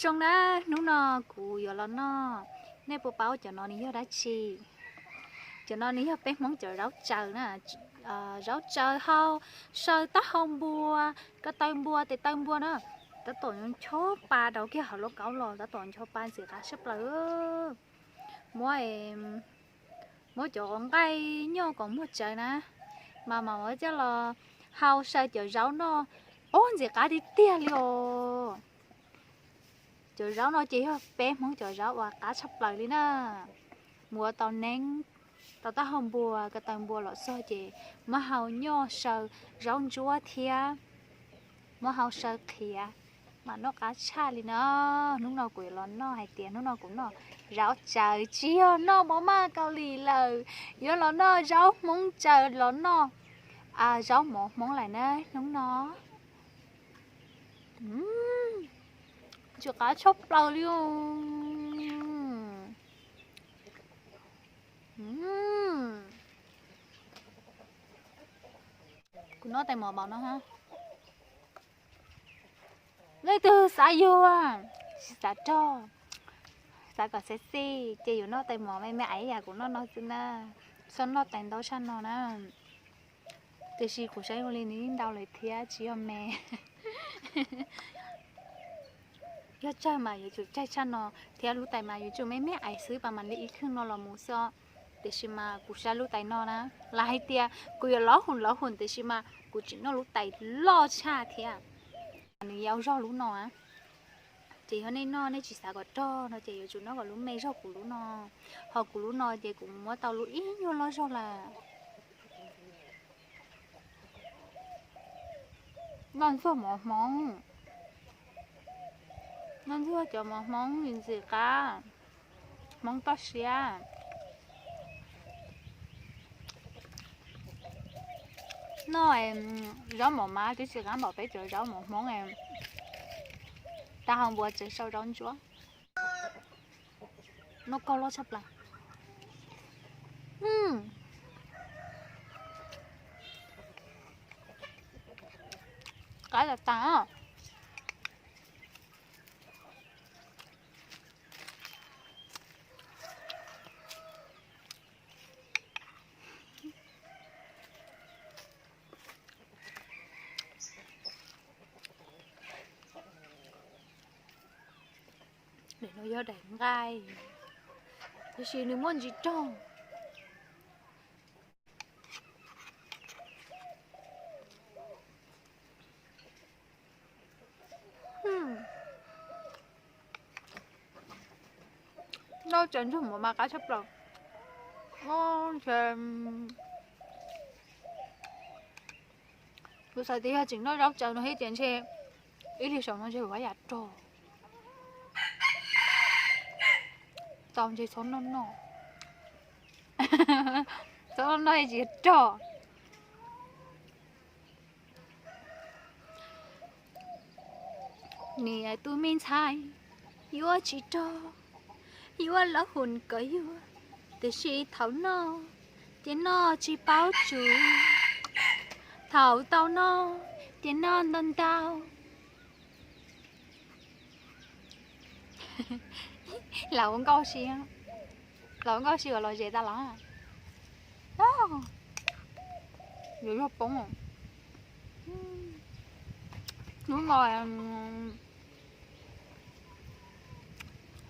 Zoo na, hnub no kuv yuav los noj, nej puas paub cov no nws yog dab tsi? Cov no nws yog peb Hmoob cov zaub tsaws na, zaub tsaws hau, saw taub hau npua, ko taw npua, tes taw npua na, tab tom ncho pa rau kiag hauv lauj kaub los tab tom ncho pa ntxim qab tshaj plaws. Muab, muab cov nqaij nyoj kom muag tsawv na, mas mam muab coj los hau saw cov zaub noj, ub ntxim qab tiag tiag li os. Cov zaub no ces yog peb Hmoob cov zaub uas qab tshaj plaws li na. Muab tau neeb, tau taub hau npua, ko taw npua los txog ces muab hau nyoj saw zaub ntsuab thiab muab hau saw qhiav, mas noj qab tshaj li na. Hnub no kuv yuav los noj hais tias hnub no kuv noj zaub tsaws tsis yog noj mov maj Kaus Lim lawm, yuav los noj zaub Hmoob tsaws los noj zaub mov Hmoob lawm na hnub no. Ntxim qab tshaj plaws li. Kuv noj tais mov npaum no. Leej twg xav yuav, tsis xav rog, xav kom sexy ces yuav noj tais mov me me ib yam kuv noj no xwb na. Txhob noj tais ntau tshaj no na. Tiam sis kuv saib zoo li nws yeej ntau lawm thiab tsis yog me. Yog tsawg mas yuav tsum tsawg tshaj no thiab lub tais mas yuav tsum me me ib xwb pas mam li ib khwj no los mus xwb os. Tiam sis mas kuv saib lub tais no na, lam hais tias kuv yuav lov hum lov hum tiam sis mas kuv tseem noj lub tais loj tshaj thiab. Nws yau zog lub no, ces yog nej noj nej tsis xav kom rog no ces yuav tsum noj kom lub me zog kuv lub no. Ho kuv lub no ces kuv muab tau lub ib nyuag loj zog lawm. Noj ntxuag mov Hmoob, noj ntxuag cov mov Hmoob ntxim qab, Hmoob toj siab. Noj zaub mov mab twb tsis qab npaum peb cov zaub mov Hmoob, taub hau npua tseem sau zaub ntsuab. Noj kauj loj tshaj plaws. Qab tas tas. Daim no yog daim nqaij, tiam sis nws muaj ntsis rog. Noj tsaws ntxuag mov mas qab tshaj plaws. Kuv xav tias yog tseem noj zaub tsaws no thiab ces ntshe ib hlis saum no ntshe kuv haj yam rog. Tau ntshe txhob noj noj, txhob noj noj tsis rog. Niam tus me ntxhais yuav tsis rog, yuav lov hum kom yuav, tiam sis thaum noj ces noj tsis paub tsum, thaum tau noj ces noj ntau ntau. Lam ua nkauj si, lam ua nkauj si uas los zes tas los. Yuav luag poob. Hnub no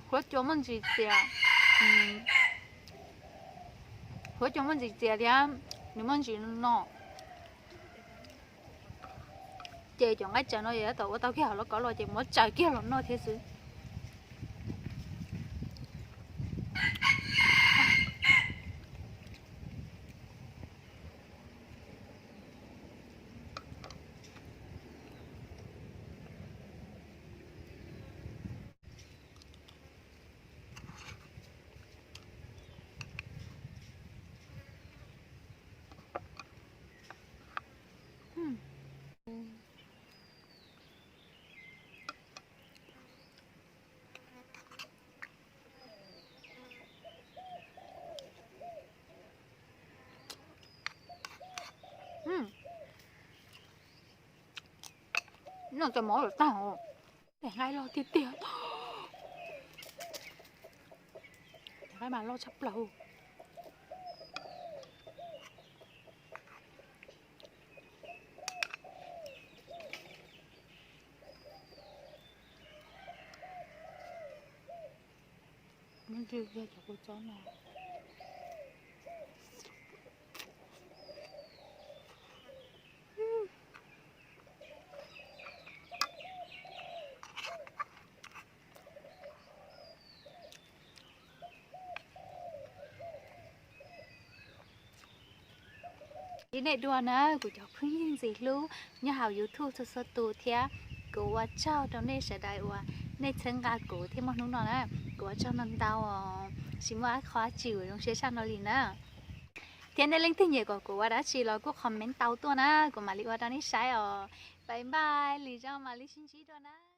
huab cua muaj ntsis txias, huab cua muaj ntsis txias thiab nws muaj ntsis no. Ces cov nqaij tsaws no yog tab tom ua tau kiag hauv lauj kaub los ces muab tsaws kiag los noj thiab xwb. Noj tau mov lawm tag, nqaij loj tiag tiag. Qaib mas loj tshaj plaws. Muab ntsis kiag cov kua txob no. Li nej dua na, kuv cov phooj ywg ntxim hlub nyob hauv YouTube txhua txhua tus thiab, kuv ua tsaug rau nej sawv daws uas nej txhawb nqa kuv thiab muaj hnub no na. Kuv ua tsaug ntau ntau os, tsis muaj qhov dab tsi uas zoo siab tshaj no li na. Thiab nej leej twg nyiam kom kuv ua dab tsi los kuj comment tau tuaj na, kuv mam li ua rau nej saib os. Bye bye, lwm zaus mam li sib ntsib dua na.